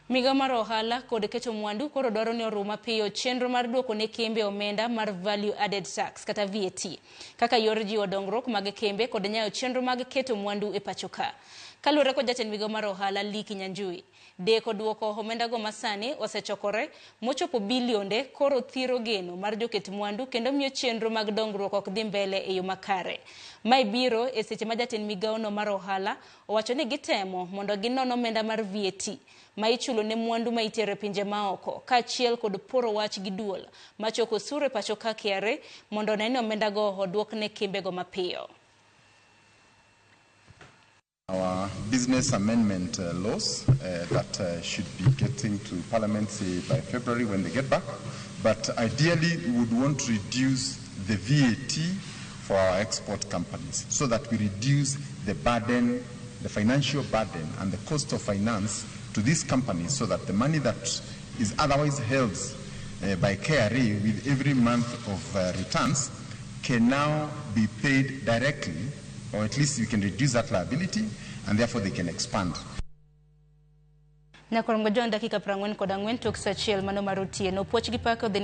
Migao mar ohala kod keto mwandu koro dwaro ni orum mapiyo chenro mar duoko ne kembe omenda mar Value Added Tax kata VAT kaka yor jiwo dongruok mag kembe kod nyayo chenro mag keto mwandu e pacho ka. Kaluwore kod jatend migao mar ohala Lee Kinyanjui, deko duoko omendago masani osechokore mochopo bilionde koro thiro geno mar joket mwandu kendo miyo chenro mag dongruok ok dhi mbele e yo makare. Mae biro e seche ma jatend migaono mar ohala owacho ni gitemo mondo ginon omenda mar VAT ma ichulo ne mwandu ma itero e pinje maoko kaachiel kod poro wach gi duol machoko osuru e pacho ka KRA mondo one ni omendago oduok ne kembego mapiyo. Our business amendment laws that should be getting to Parliament, say, by February when they get back. But ideally, we would want to reduce the VAT for our export companies so that we reduce the burden, the financial burden and the cost of finance to these companies so that the money that is otherwise held by KRA with every month of returns can now be paid directly, or at least we can reduce that liability and therefore they can expand. Nyakorongo John dakika 44 tok sa 1 mano mar otieno. Puoch gi pak odhi.